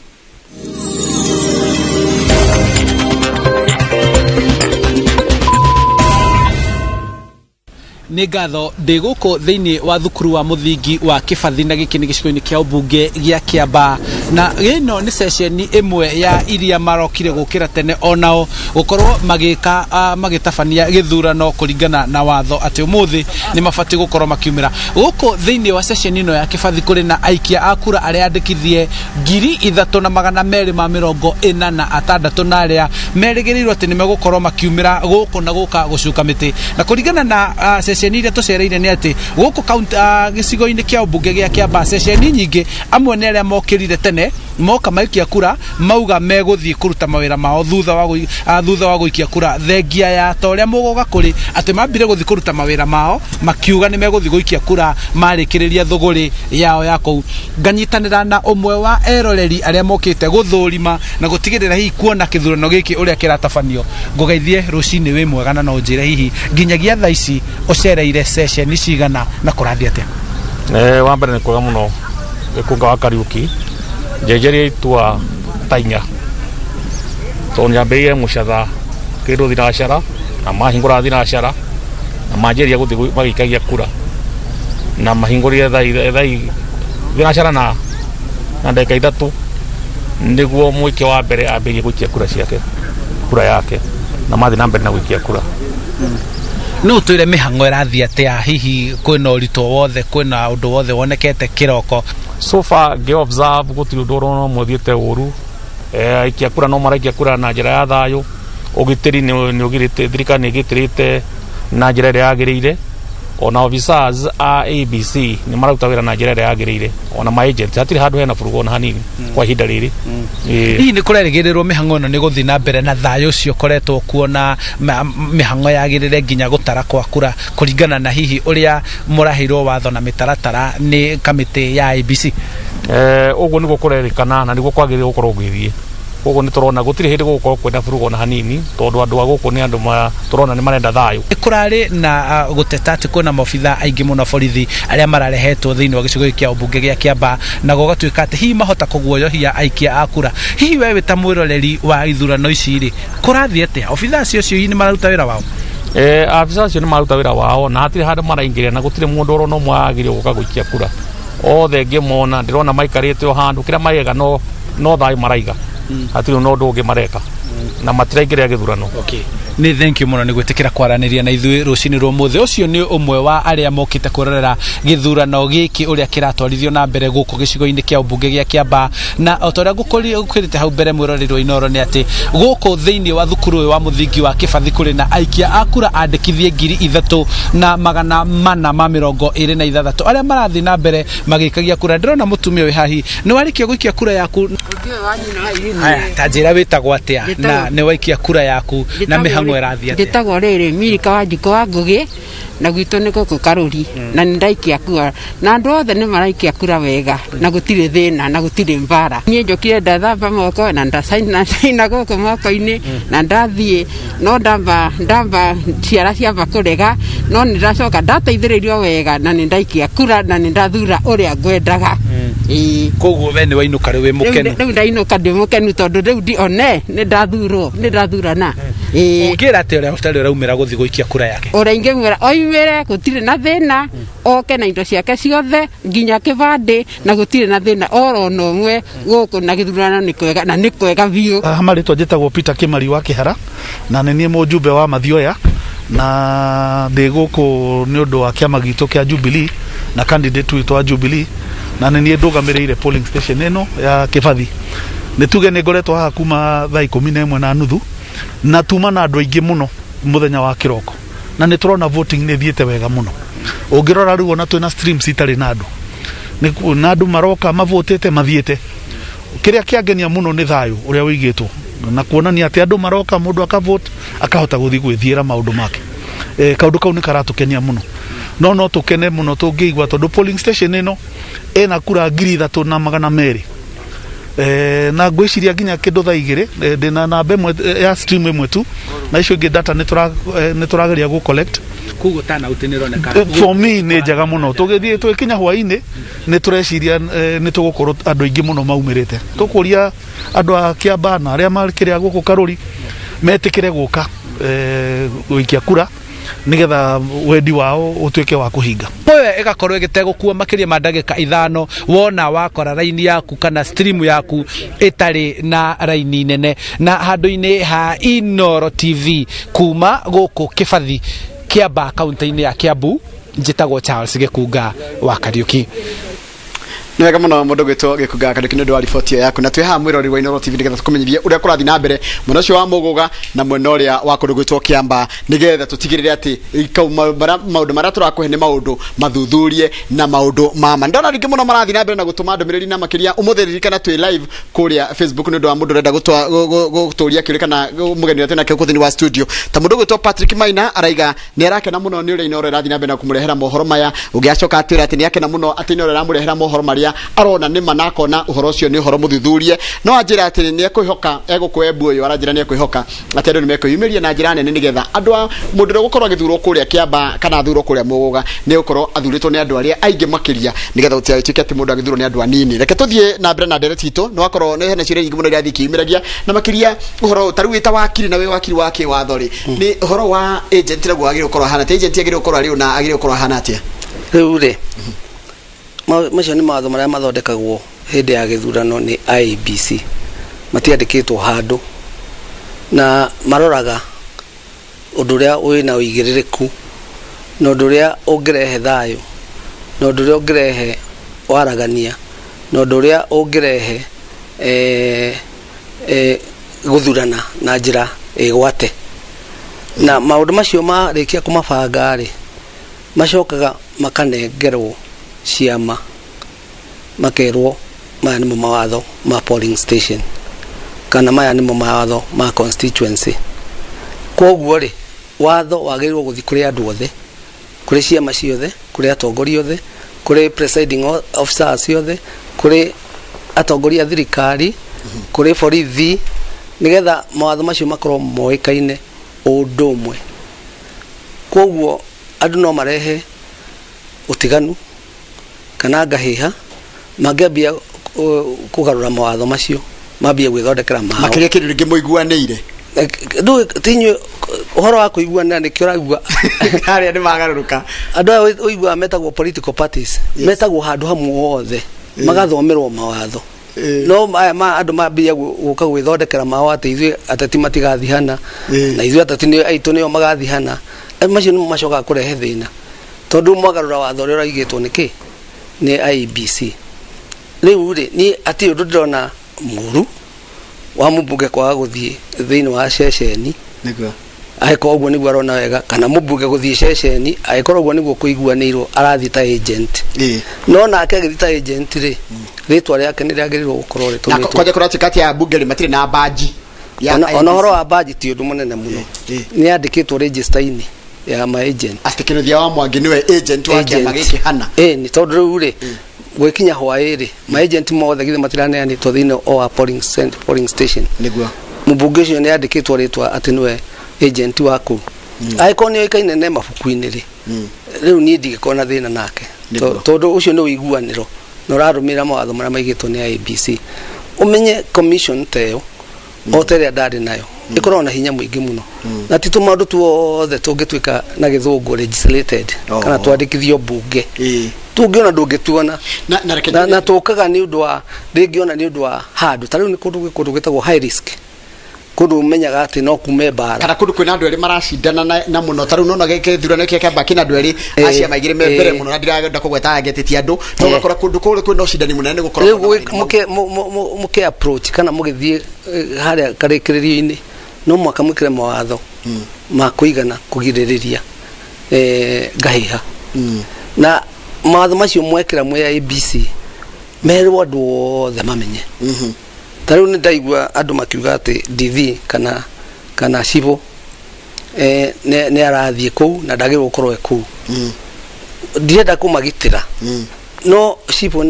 Nĩ ngatho. Ndĩ gũkũ thĩinĩ wa thukuru wa mũthingi wa Kĩbathi, na gĩkĩ nĩ gĩcigo-inĩ kĩa ũmbunge gĩa Kĩambaa, na ĩno nĩ ceceni ĩmwe ya iria marokire gũkĩra tene onao gũkorwo magĩka magĩtabania gĩthurano kũringana na watho atĩ ũmũthĩ nĩ mabatiĩ gũkorwo makiumĩra. Gũkũ thĩinĩ wa ceceni ĩno ya Kĩbathi kũrĩ na aikia a kura arĩa andĩkithie 3246, na arĩa merĩgĩrĩirwo atĩ nĩ megũkorwo makiumĩra gũkũ na gũka gũcuka mĩtĩ. Na kũringana na ceceni iria tũcereire nĩ atĩ gũkũ kaunti, gĩcigo-inĩ kĩa ũmbunge gĩa Kĩambaa, ceceni nyingĩ amwe nĩ arĩa mokĩrire tene moka maikia kura, mauga megũthiĩ kũruta mawĩra mao thutha wa gũikia kura, thengia ya ta ũrĩa mũgoga kũrĩ atĩ mambire gũthiĩ kũruta mawĩra mao, makiuga nĩ megũthiĩ gũikia kura marĩkĩrĩria thũgũrĩ yao ya kũu. Nganyitanĩra na ũmwe wa eroreri arĩa mokĩte gũthũrima na gũtigĩrĩra hihi kuona kĩthurano gĩkĩ ũrĩa kĩratabanio. Ngũgeithie rũcinĩ, wĩ mwega? Na no ũnjĩre hihi nginyagia thaa ici ũcereire ceceni cigana na kũrathiĩ atĩa? Wa mbere nĩ kwega mũno, gĩkũnga wa Kariũki. Njenjeria itua ta inya tondũ nyambĩrĩire mũcatha kĩndũ thinacara na mahingũra thinacara na manjĩrĩria gũthiĩ magĩikagia kura na mahingũrire thai thinacara na ndagĩka 3 nĩguo mũikia wa mbere ambĩrĩrie gũikia kura ciake, kura yake, na mathiĩ na mbere na gũikia kura. No ũtwĩre mĩhang'o ĩrathiĩ atĩa? Hihi kwĩna ũritũ wothe, kwĩna ũndũ wothe wonekete kĩroko? So far ngĩ observe gũtirĩ ũndũ ũrona ũmwe ũthiĩte ũru. Aikia kura no maraikia kura na njĩra ya thayũ. Ũgitĩri nĩ ũgirĩte, thirikari nĩ ĩgitĩrĩte na njĩra ĩrĩa yagĩrĩire. Ona officers a IEBC nĩ mararuta wĩra na njĩra ĩrĩa yagĩrĩire, ona ma agent hatirĩ handũ hena burugu ona hanini kwa ihinda rĩrĩ. Hihi nĩ kũrerĩgĩrĩrwo mĩhang'o ĩno nĩ gũthiĩ na mbere na thayũ ũcio ũkoretwo kuo na mĩhang'o yagĩrĩre nginya gũtara kwa kura kũringana na hihi ũrĩa mũraheirwo watho na mĩtaratara nĩ kamĩtĩ ya IEBC? Ũguo nĩguo kũrerĩkana na nĩguo kwagĩrĩire gũkorwo gũgĩthiĩ. Koguo nĩ tũrona gũtirĩ hĩndĩ gũgũkorwo kwĩna burugu ona hanini, tondũ andũ a gũkũ nĩ andũ tũrona nĩ marenda thayũ. Nĩ kũrarĩ na gũteta atĩ kwĩna maobitha aingĩ mũno borithi arĩa mararehetwo thĩinĩ wa gĩcigo gĩkĩ kĩa ũmbunge gĩa Kĩambaa, na gũgatuĩka atĩ hihi mahota kũguoyohia aikia a kura. Hihi we wĩ ta mwĩroreri wa ithurano ici rĩ, kũrathiĩ atĩa? Obitha acio acio hihi nĩ mararuta wĩra wao? Afisa acio nĩ maruta wĩra wao na hatirĩ handũ maraingĩrĩra, na gũtirĩ mũndũ orona ũmwe agĩrĩire gũka gũikia kura. Othe ngĩmona ndĩrona maikarĩte o handũ, kĩrĩa mareka no thayũ maraiga, hatirĩ na ũndũ ũngĩ mareka na matiraingĩrĩra gĩthurano. Okay. Nĩ thank you mũno nĩ gwĩtĩkĩra kwaranĩria na ithuĩ rũcinĩ rwa ũmũthĩ. Ũcio nĩ ũmwe wa arĩa mokĩte kwĩrorera gĩthurano gĩkĩ ũrĩa kĩratwarithio na mbere gũkũ gĩcigo-inĩ kĩa ũmbunge gĩa Kĩambaa. Na o ta ũrĩa ngũkwĩrĩte hau mbere, mwĩroreri wa Inooro, nĩ atĩ gũkũ thĩinĩ wa thukuru ũyũ wa mũthingi wa Kĩbathi kũrĩ na aikia a kura andĩkithie 3426 arĩa marathiĩ na mbere magĩikagia kura. Ndĩrona mũtumia wĩ hahi, nĩ warĩkia gũikia kura yaku? Haya, ta njĩra wĩtagwo atĩa na nĩ waikia kura yaku na mĩhang'o ĩrathiĩ atĩa? Njĩtagwo rĩrĩ Mirika wa Njikũ wa Ngũgĩ, na gwitũ nĩ gũkũ Karũri, na nĩ ndaikia kura na andũ othe nĩ maraikia kura wega na gũtirĩ thĩna na gũtirĩ mbara. Niĩ njũkire ndathamba moko na ndacaina caina gũkũ moko-inĩ na ndathiĩ, no ndamba ciara ciamba kũrega, no nĩ ndacoka ndateithĩrĩirio wega na nĩ ndaikia kura na nĩ ndathura ũrĩa ngwendaga. Ĩĩ. Koguo we nĩ wainũka rĩu wĩ mũkenu? Rĩu ndainũka ndĩ mũkenu tondũ rĩu ndi one nĩ ndathurwo, nĩ ndathurana. Ĩĩ. Ũngĩra atĩa ũrĩa ũtarĩ ũraumĩra gũthiĩ gũikia kura yake? Ũrĩa ingĩmwĩra oimĩre, gũtirĩ na thĩna, oke na indo ciake ciothe nginya kĩbandĩ, na gũtirĩ na thĩna oro na ũmwe gũkũ, na gĩthurano nĩ kwega na nĩ kwega biũ. Haha marĩtwa njĩtagwo Peter Kĩmari wa Kĩhara na nĩ niĩ mũjumbe wa Mathioya, na ndĩ gũkũ nĩ ũndũ wa kĩama gitũ kĩa Jubilee na candidate witũ wa Jubilee, na nĩ niĩ ndũgamĩrĩire polling station ĩno ya Kĩbathi. Nĩ tuge nĩ ngoretwo haha kuma thaa 11:30 na tuma na andũ aingĩ mũno mũthenya wa kĩroko, na nĩ tũrona voting nĩ ĩthiĩte wega mũno. Ũngĩrora rĩu ona twĩna streams itarĩ na andũ, na andũ maroka mavotĩte mathiĩte. Kĩrĩa kĩangenia mũno nĩ thayũ ũrĩa ũigĩtwo na kuonania atĩ andũ maroka, mũndũ akavote akahota gũthiĩ gwĩthiĩra maũndũ make. Kaũndũ kau nĩ karatũkenia mũno, no tũkene mũno tũngĩigua tondũ polling station ĩno ĩna kura 3200, na ngwĩciria nginya kĩndũ thaa 2 ndĩna namba ĩmwe ya stream ĩmwe tu, na icio ingĩ data nĩ tũrageria gũ collect. Koguo turnout nĩ ĩroneka? For me nĩ njega mũno. Tũgĩthiĩ twĩkinya hwaĩ-inĩ nĩ tũreciria nĩ tũgũkorwo andũ aingĩ mũno maumĩrĩte. Tũkũria andũ a Kĩambaa na arĩa makĩrĩ a gũkũ Karũri metĩkĩre gũka gũikia kura. Nigetha wendi wao utuike wa kuhinga. Poyo ĩgakorwo ĩgĩtegũkua makĩria ma ndagĩka 5 wona wakora raini yaku kana stream yaku ĩtarĩ na raini nene. Na handũ-inĩ ha Inooro TV kuma gũkũ Kĩbathi Kĩamba kaunti-inĩ ya Kiambu, njĩtagwo Charles Gĩkunga wa Kariuki. Nĩ wega mũno mũndũ gwĩtwo Gĩkunga Kariuki nĩ ũndũ wa riboti ĩyo yaku. Na twĩ haha mwĩrori wa Inooro TV nĩgetha tũkũmenyithie ũrĩa kũrathiĩ na mbere mwena ũcio wa Mũgũga na mwena ũrĩa wa kũndũ gwĩtwo Kĩamba, nĩgetha tũtigĩrĩre atĩ maũndũ marĩa tũrakũhe nĩ maũndũ mathuthurie na maũndũ ma ma. Ndona rĩngĩ mũno marathiĩ na mbere na gũtũma ndũmĩrĩri, na makĩria ũmũthĩ ririkana twĩ live kũrĩa Facebook nĩ ũndũ wa mũndũ ũrenda gũtũria kĩũria kana mũgeni ũrĩa twĩnake gũkũ thĩinĩ wa studio. Ta mũndũ gwĩtwo Patrick Maina araiga nĩ arakena mũno nĩ ũrĩa Inooro ĩrathiĩ na mbere na kũmũrehera mohoro maya. Ũngĩ acoka atwĩra atĩ nĩ akena mũno atĩ Inooro ĩramũrehera mohoro marĩa arona nĩ ma na akona ũhoro ũcio nĩ ũhoro mũthuthurie. No anjĩra atĩ nĩ ekwĩhoka egũkũ Embu ũyũ, aranjĩra nĩ ekwĩhoka atĩ andũ nĩ mekwĩyumĩria na njĩra nene nĩgetha andũ a mũndũ ũrĩa ũgũkorwo agĩthurwo kũrĩa Kĩamba kana athurwo kũrĩa Mũgũga nĩ ũkorwo athurĩtwo nĩ andũ arĩa aingĩ makĩria, nĩgetha gũtigatuĩke atĩ mũndũ agĩthurwo nĩ andũ anini. Reke tũthiĩ na mbere na ndereti itũ. Nĩ wakorwo nĩ hena ciũria nyingĩ mũno irathiĩ ikĩyumĩragia, na makĩria ũhoro ũyũ, ta rĩu wĩ ta wakiri na wĩ wakiri wa kĩwatho rĩ, nĩ ũhoro wa agent naguo wagĩrĩirwo gũkorwo ahana atĩa? Agent agĩrĩirwo gũkorwo arĩ ũ na agĩrĩirwo gũkorwo ahana atĩa? Rĩu rĩ, macio nĩ mawatho marĩa mathondekagwo hĩndĩ ya gĩthurano nĩ IEBC, matiandĩkĩtwo handũ, na maroraga ũndũ ũrĩa wĩna ũigĩrĩrĩku na ũndũ ũrĩa ũngĩrehe thayũ na ũndũ ũrĩa ũngĩrehe waragania na ũndũ ũrĩa ũngĩrehe gũthurana na njĩra ĩgwate. Na maũndũ macio marĩkia kũmabanga rĩ, macokaga makanengerwo ciama, makerwo maya nĩmo mawatho ma polling station kana maya nĩmo mawatho ma constituency. Koguo rĩ, watho wagĩrĩirwo gũthiĩ kũrĩ andũ othe, kũrĩ ciama ciothe, kũrĩ atongoria othe, kũrĩ presiding officers ciothe, kũrĩ atongoria a thirikari, kũrĩ borithi, nĩgetha mawatho macio makorwo moĩkaine ũndũ ũmwe. Koguo andũ no marehe ũtiganu kana ngahĩha mangĩambia kũgarũra mawatho macio, mambie gwĩthondekera mao. Makĩria kĩndũ rĩngĩ mũiguanĩire. Ndũĩ ti inyuĩ ũhoro wa kũiguanĩra nĩkĩo ũraigua harĩa nĩ magarũrũka. Andũ aya ũiguaga metagwo political parties, metagwo handũ hamwe othe, magathomerwo mawatho. No aya andũ mambia gũka gwĩthondekera mao atĩ ithuĩ ateti matigathihana na ithuĩ ateti aitũ nĩo magathihana. Macio nĩmo macokaga kũrehe thĩna, tondũ mwagarũra watho ũrĩa ũraigĩtwo nĩ kĩ? Nĩ IEBC. Rĩu rĩ, niĩ hatirĩ ũndũ ndĩrona mũru wa mũmbunge kwaga gũthiĩ thĩinĩ wa ceceni. Angĩkorwo ũguo nĩguo arona wega, kana mũmbunge gũthiĩ ceceni angĩkorwo ũguo nĩguo kũiguanĩirwo, arathiĩ ta agent. No nake agĩthiĩ ta agent rĩ, rĩtwa rĩake nĩ rĩagĩrĩirwo gũkorwo rĩtũmĩtwo. Kwanja kũratuĩka atĩ ambunge rĩ matirĩ na baji ya Ona IEBC. Ona ũhoro wa baji ti ũndũ mũnene mũno. Nĩ yandĩkĩtwo register-inĩ ya ma agent. Atĩ Kĩnuthia wa Mwangi nĩwe agent wa kĩama Agent. gĩkĩ hana. Nĩ tondũ rĩu rĩ, gwĩkinya hwaĩ rĩ, ma agent mothe githĩ matiraneanĩtwo thĩinĩ o wa polling station. Mũmbunge ũcio nĩ andĩkĩtwo rĩtwa atĩ nĩwe agent wa kũu. Angĩkorwo nĩ oĩkaine ne mabuku-inĩ rĩ, rĩu niĩ ndingĩkorwo na thĩna nake. Tondũ ũcio nĩ ũiguanĩro na ũrarũmĩrĩra mawatho marĩa maigĩtwo nĩ IEBC. Ũmenye commission ta ĩyo, o ta ĩrĩa ndarĩ nayo, ĩkoragwo na hinya mũingĩ mũno. Na ti tũmaũndũ tuothe tũngĩtuĩka na gĩthũngũ legislated, kana twandĩkithio mbunge. Tũngĩona ndũngĩtuona. Na tũkaga nĩ ũndũ wa, rĩngĩ ona nĩ ũndũ wa handũ. Ta rĩu nĩ kũndũ gwĩtagwo high risk. Kũndũ ũmenyaga atĩ no kume mbara. Kana kũndũ kwĩna andũ erĩ maracindana na mũno. Ta rĩu nona gĩkĩ gĩthurano gĩkĩ kĩamba kĩna andũ erĩ, acia maigĩrĩ me mbere mũno, na ndirenda kũgweta angĩ ti andũ. No ũgakora kũndũ kũrĩa kwĩna ũcindani mũnene nĩ gũkoragwo Rĩu na mathĩna mau. Mũkĩ approach kana mũgĩthiĩ, harĩa karĩkĩrĩrio-inĩ, no mũhaka mwĩkĩre mawatho ma kũigana kũgirĩrĩria, ngahĩha. Na mawatho macio mwekĩra mwĩ IEBC, merwo andũ othe mamenye. Ta rĩu nĩ ndaigua andũ makiuga atĩ DV kana civil, nĩ arathiĩ kũu na ndagĩrĩirwo gũkorwo e kũu. Ndirenda kũmagitĩra. No civil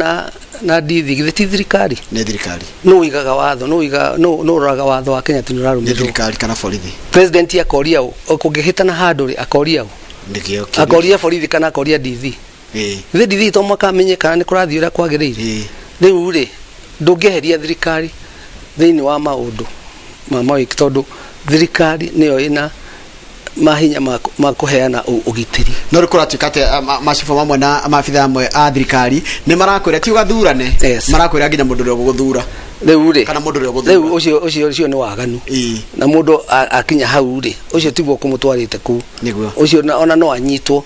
na DV githĩ ti thirikari? Nĩ thirikari. Nũ ũigaga watho, nũ ũigaga, nũ ũroraga watho wa Kenya atĩ nĩ ũrarũmĩrĩrwo? Nĩ thirikari kana borithi? President akoria ũ, kũngĩhĩtana handũ rĩ, akoria ũ? Nĩkĩo kĩũria. Akoria borithi kana akoria DV? Githĩ DV to mũhaka amenye kana nĩ kũrathiĩ ũrĩa kwagĩrĩire? Rĩu rĩ, ndũngĩeheria thirikari thĩinĩ wa maũndũ ma mawĩki, tondũ thirikari nĩyo ĩna Mahinya ma kũheana ũgitĩri. No rä kå ratuä ka atä macibũ mamwe na maabitha amwe a thirikari nä marakwä ra ti ũgathurane, marakwä ra nginya må ndå å rä a å gå thura. Rĩu rĩ kana må ndå å rä a å gå thura. Rĩu ũcio nĩ waganu, na mũndũ akinya hau rĩ, ũcio tiguo kũmũtwarĩte kũu. Ũcio ona no anyitwo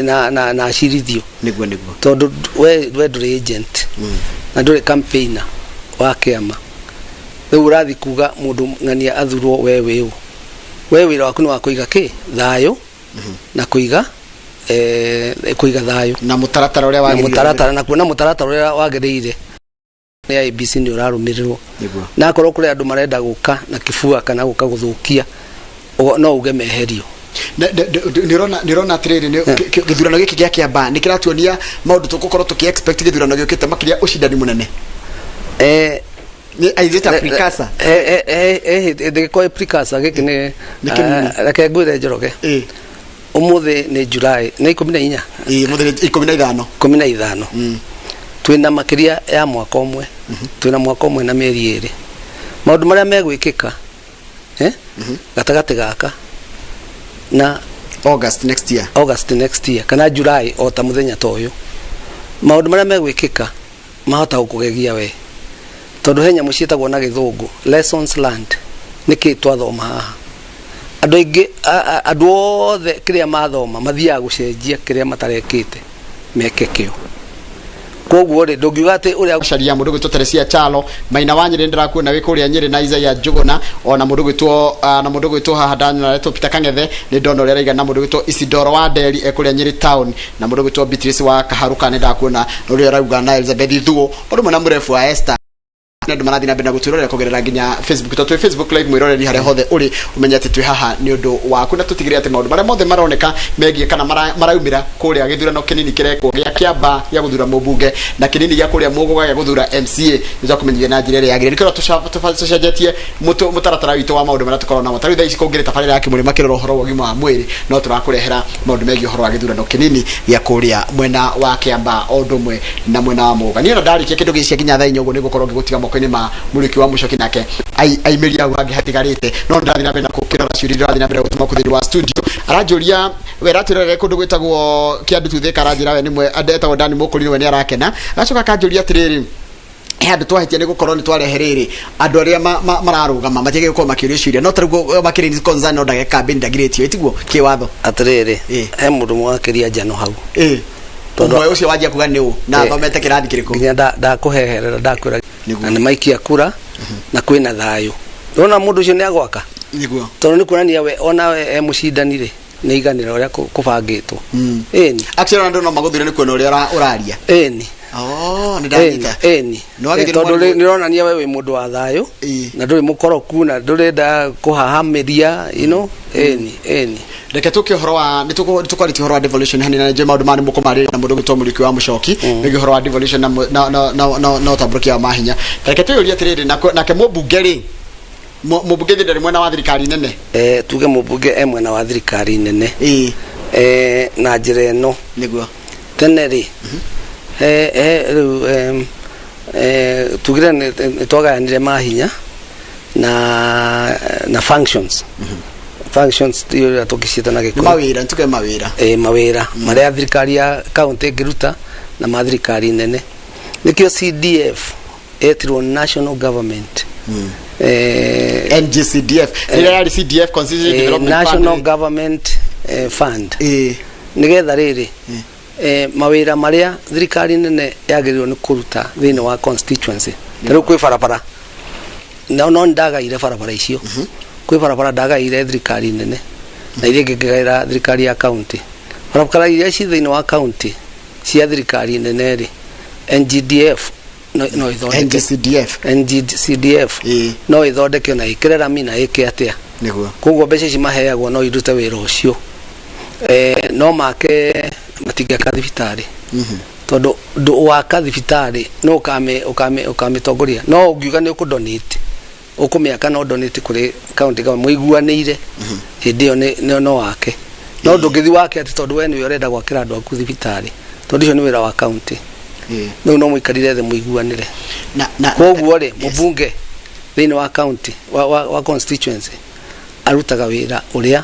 na acirithio. Nĩguo nĩguo. Tondũ we ndũrĩ agent na ndũrĩ campaigner wa kĩama. Rĩu ũrathiĩ kuga mũndũ ng'ania athurwo, we wĩũ? We wĩra waku nĩ wa kũiga kĩ thayũ na kũiga kũiga thayũ na mũtaratara ũrĩa na wagĩrĩire. Mũtaratara na kuona mũtaratara ũrĩa wagĩrĩire nĩ IEBC nĩ ũrarũmĩrĩrwo. Na akorwo kũrĩ andũ marenda gũka na kĩbua kana gũka gũthũkia, no uge meherio. Nä ũrona atĩrĩrĩ, gĩthurano gĩkĩ gĩa Kĩamba nĩ kĩratuonia maũndũ tũgũkorwo tũkĩ expect gĩthurano gĩũkĩte, makĩria ũcindani mũnene. Nĩ is it a precursor? Ndĩgĩkorwo ĩ precursor, gĩkĩ nĩ Nĩ kĩnini. Reke ngwĩre, Njoroge, ũmũthĩ nĩ July nĩ 14. Ũmũthĩ nĩ 15. 15. Twĩna makĩria ya mwaka ũmwe, twĩna mwaka ũmwe na mĩeri 2. Maũndũ marĩa megwĩkĩka gatagatĩ gaka na August next year, August next year kana July o ta mũthenya ta ũyũ, maũndũ marĩa megwĩkĩka mahota gũkũgegia we, tondũ he nyamũ ciĩtagwo na gĩthũngũ lessons learned. Nĩkĩ twathoma haha? Andũ aingĩ, andũ othe kĩrĩa mathoma mathiaga gũcenjia kĩrĩa matarekĩte meke kĩo. Koguo rĩ, ndũngiuga atĩ ũrĩa Caria mũndũ gwĩtwo Teresia Chalo Maina wa Nyĩrĩ, ndĩrakuona wĩ kũrĩa Nyĩrĩ, na Isaiah Njũgũna, ona mũndũ gwĩtwo na mũndũ gwĩtwo haha ndanyona aretwo Peter Kang'ethe, nĩ ndona ũrĩa araiga, na mũndũ gwĩtwo Isidoro wa Nderi e kũrĩa Nyĩrĩ town, na mũndũ gwĩtwo Beatrice wa Kaharuka, nĩ ndakuona ũrĩa arauga, na Elizabeth Thuo, ũndũ ũmwe na mũrebu wa Esther, na andũ marathiĩ na mbere na gũtwĩrorera kũgerera nginya Facebook, tondũ twĩ Facebook live. Mwĩroreri harĩa hothe ũrĩ, ũmenye atĩ twĩ haha nĩ ũndũ waku, na tũtigĩrĩre atĩ maũndũ marĩa mothe maroneka megiĩ kana maraumĩra kũrĩa gĩthurano kĩnini kĩrekwo gĩa Kĩamba gĩa gũthura mũmbunge na kĩnini gĩa kũrĩa Mũgũga gĩa gũthura MCA nĩ twakũmenyithia na njĩra ĩrĩa yagĩrĩire. Nĩkĩo tũcenjetie mũtaratara witũ wa maũndũ marĩa tũkoragwo namo. Ta rĩu thaa ici kũngĩrĩ tabarĩra ya Kĩmũrĩ makĩrora ũhoro wa ũgima wa mwĩrĩ, no tũrakũrehera maũndũ megiĩ ũhoro wa gĩthurano kĩnini gĩa kũrĩa mwena wa Kĩamba o ũndũ ũmwe na mwena wa Mũgũga. Niĩ ona ndarĩkia kĩndũ gĩcia nginya thaa 4 ũguo, nĩ ngũkorwo ngĩgũtiga moko-inĩ ma Mũrĩki wa Mũcoki, nake aimĩria hau hangĩ hatigarĩte, no ndĩrathiĩ na mbere na gũkĩrora ciũria iria ũrathiĩ na mbere gũtũma kũ thĩinĩ wa studio. Aranjũria we aratwĩrorere kũndũ gwĩtagwo Kĩandutu Thika, aranjĩra we nĩ mwe etagwo Dani Mũkũri, we nĩ arakena. Agacoka akanjũria atĩrĩrĩ, he handũ twahĩtia nĩ gũkorwo nĩ twarehe rĩrĩ andũ arĩa mararũgama matiagĩrĩire gũkorwo makĩũrio ciũria, no ta rĩu makĩrĩ concern no ndage campaign ndagirĩtio ĩtiguo kĩwatho? Atĩrĩrĩ, he mũndũ mwakĩria njano hau. Tondũ ũmwe ũcio wanjia kuga nĩ ũ na athomete kĩrathi kĩrĩkũ? Nginya ndakũheherera, ndakwĩra na nĩ maikia kura na kwĩna thayũ. Ũrona mũndũ ũcio nĩ agwaka, tondũ nĩ kuonania we ona we e mũcindani rĩ, nĩ iganĩra ũrĩa kũbangĩtwo. Ĩni. Actually, ona andũ no magũthure nĩ kuona ũrĩa ũraria. Ĩni. Oh, nĩ ndanyita. Ĩni. Nĩ wagĩrĩirwo. Tondũ nĩ ũronania we wĩ mũndũ wa thayũ na ndũrĩ mũkoroku na ndũrenda kũhahamĩria. Ĩni, ĩni. Reke tũke ũhoro wa nĩ tũkwarĩtie ũhoro wa devolution hanini, na nĩ njũĩ maũndũ maya nĩ mũkũmarĩrĩria na mũndũ gwĩtwo Mũrĩki wa Mũcoki nĩguo ũhoro wa devolution na na ũtambũrũkia wa mahinya. Ta reke twĩyũrie atĩrĩrĩ, nake mũmbunge rĩ, mũmbunge ithe ndarĩ mwena wa thirikari nene? Tuge mũmbunge e mwena wa thirikari nene na njĩra ĩno. Tene rĩ, he rĩu tugire nĩ twagayanire mahinya na functions ũrĩa tũngĩciĩta na nĩ Gĩkũyũ. Mawĩra, nĩtuge mawĩra. Mawĩra marĩa thirikari ya kaunti ĩngĩruta na ma thirikari nene. Nĩkĩo CDF etirwo national government NGCDF rĩrĩa yarĩ CDF, Constituency Development National Fund. Government Fund, nĩgetha rĩrĩ mawĩra marĩa thirikari nene yagĩrĩirwo nĩ kũruta thĩinĩ wa constituency. Ta rĩu kwĩ barabara, no ndagaire barabara icio, kwĩ barabara ndagaire thirikari nene na iria ingĩ ngĩgaĩra thirikari ya county. Barabara iria ci thĩinĩ wa county cia thirikari nene rĩ, NGDF no ĩthondeke. NGCDF. NGCDF no ĩthondeke na ĩkĩre rami na ĩke atĩa. Koguo mbeca ici maheagwo no irute wĩra ũcio. No make matingĩaka thibitarĩ, tondũ waka thibitarĩ no ũkamĩtongoria, no ũngiuga nĩ ũkũ-donate, ũkũmĩaka no donate kũrĩ county government mũiguanĩire, hĩndĩ ĩyo no wake. No ndũngĩthi wake atĩ tondũ we nĩwe ũrenda gwakĩra andũ aku thibitarĩ, tondũ ũcio nĩ wĩra wa county. Rĩu no mũikarire thĩ mũiguanĩre. Na Koguo rĩ, mũmbunge thĩinĩ wa county wa constituency Arutaga wĩra ũrĩa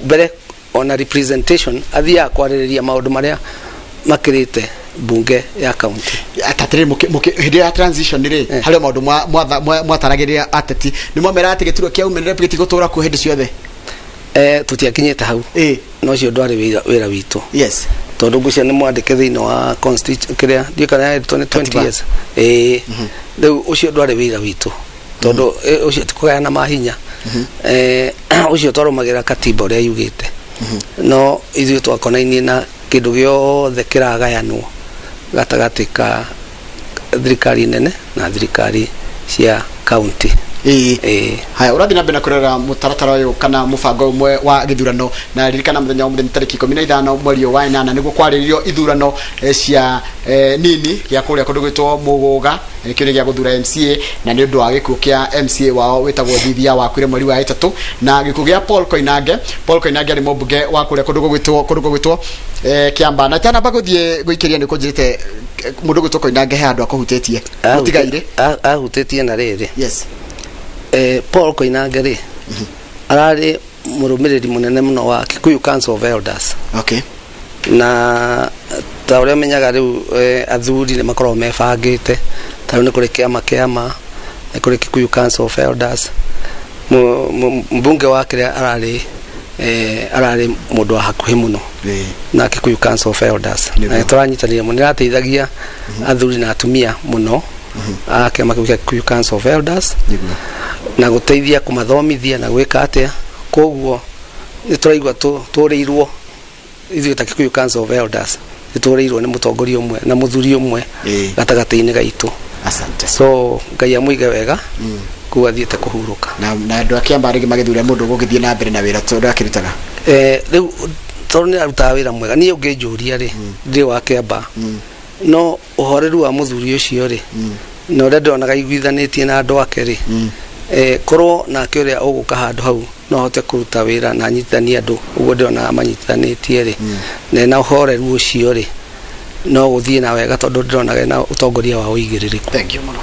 mbere ona representation, athiaga kwarĩrĩria maũndũ marĩa makĩrĩte bunge ya county. Atatĩrĩ, hĩndĩ ya transition rĩ, harĩ maũndũ mwataragĩria ateti, nĩ mwamera atĩ gĩturwa kĩa women rep gĩtigũtũra kuo hĩndĩ ciothe? Tũtiakinyĩte hau, no ũcio ndwarĩ wĩra witũ. Tondũ ngwĩciria nĩ mwandĩke thĩinĩ wa constitution kĩrĩa, ndiũĩ kana yandĩtwo nĩ 20 Katiba. years. Ĩĩ, rĩu ũcio ndwarĩ wĩra witũ, tondũ ũcio ti kũgayana mahinya. Ũcio twarũmagĩrĩra katiba ũrĩa yugĩte, no ithuĩ twakonainie na kĩndũ gĩothe kĩragayanwo gatagatĩ ka thirikari nene na thirikari cia county. Ĩĩ, haya, ũrathiĩ na mbere na kũrora mũtaratara ũyũ kana mũbango ũmwe wa gĩthurano, na ririkana mũthenya wa mũthenya tarĩki 15 mweri ũyũ wa 8 nĩguo kwarĩrĩrio ithurano cia nini gĩa kũrĩa kũndũ gwĩtwo Mũgũga. Kĩo nĩ gĩa gũthura MCA, na nĩ ũndũ wa gĩkuũ kĩa MCA wao wĩtagwo Thithia, wakuire mweri wa 3, na gĩkuũ gĩa Paul Koinange. Paul Koinange arĩ mũmbunge wa kũrĩa kũndũ gũgwĩtwo Kĩamba. Na itanamba gũthiĩ gũikĩria, nĩ kũnjĩrĩte mũndũ gwĩtwo Koinange he handũ akũhutĩtie mũtigairĩ. Ahutĩtie na rĩrĩ, Paul Koinange rĩ, ararĩ mũrũmĩrĩri mũnene mũno wa Kikuyu Council of Elders. Na ta ũrĩa menyaga rĩu, athuri nĩ makoragwo mebangĩte. Ta rĩu nĩ kũrĩ kĩama, nĩ kũrĩ Kikuyu Council of Elders. Mbunge wa kĩrĩa ararĩ, ararĩ mũndũ wa hakuhĩ mũno na Kikuyu Council of Elders, na nĩtũranyitanĩire mũno, nĩarateithagia athuri na atumia mũno a kĩama kĩu kĩa Kikuyu Council of Elders na gũteithia kũmathomithia na gwĩka atĩa. Koguo nĩ tũraigua tũrĩirwo ithuĩ ta Kikuyu Council of Elders, nĩ tũrĩirwo nĩ mũtongoria ũmwe na mũthuri ũmwe gatagatĩ-inĩ gaitũ. Asante. So Ngai amũige wega kũu athiĩte kũhurũka. Na andũ a Kĩamba rĩngĩ magĩthure mũndũ ũgũgĩthiĩ na mbere na wĩra tondũ akĩrutaga. Rĩu tondũ nĩ arutaga wĩra mwega, niĩ ũngĩnjũria rĩ, ndirĩ wa Kĩamba, no ũhoreru wa mũthuri ũcio rĩ, na ũrĩa ndĩronaga iguithanĩtie na andũ ake rĩ, korwo nake ũrĩa ũgũka handũ hau no ahote kũruta wĩra na anyitithanie andũ ũguo ndĩronaga manyitithanĩtie rĩ, na ena ũhoreru ũcio rĩ, no gũthiĩ na wega, tondũ ndĩronaga ena ũtongoria wa ũigĩrĩrĩku. Thank you mũno.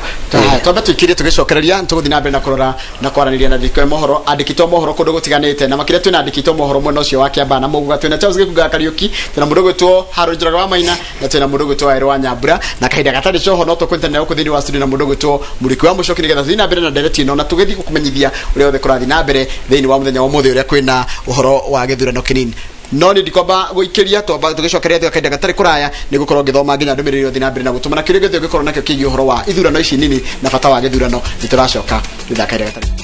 Twambe tũikirie, tũgĩcokereria tũgũthiĩ na mbere na kũrora na kwaranĩria na andĩki a mohoro, andĩki a mohoro kũndũ gũtiganĩte, na makĩria twĩna andĩki a mohoro mwena ũcio wa Kĩamba na Mũguga. Twĩna Charles Gĩkunga Kariũki, twĩna mũndũ ũgwĩtwo Harold Njoroge wa Maina, na twĩna mũndũ ũgwĩtwo Waĩrũ wa Nyambura. Na kahinda gatarĩ coho no tũkũnyitanĩra gũkũ thĩinĩ wa studio na mũndũ ũgwĩtwo Mũriki wa Mũcoki, nĩgetha tũthiĩ na mbere na ndereti ĩno na tũgĩthiĩ gũkũmenyithia ũrĩa wothe kũrathiĩ na mbere thĩinĩ wa mũthenya wa ũmũthĩ, ũrĩa kwĩna ũhoro wa gĩthurano kĩnini. No nĩ ndikwamba gũikĩria, twamba tũgĩcokeria thĩ kahinda gatarĩ kũraya, nĩ gũkorwo ngĩthoma nginya ndũmĩrĩri yothe na mbere na gũtũma na kĩũria gĩothe ũngĩkorwo nakĩo kĩgiĩ ũhoro wa ithurano ici nini na bata wa gĩthurano. Nĩ tũracoka thutha wa kahinda gatarĩ.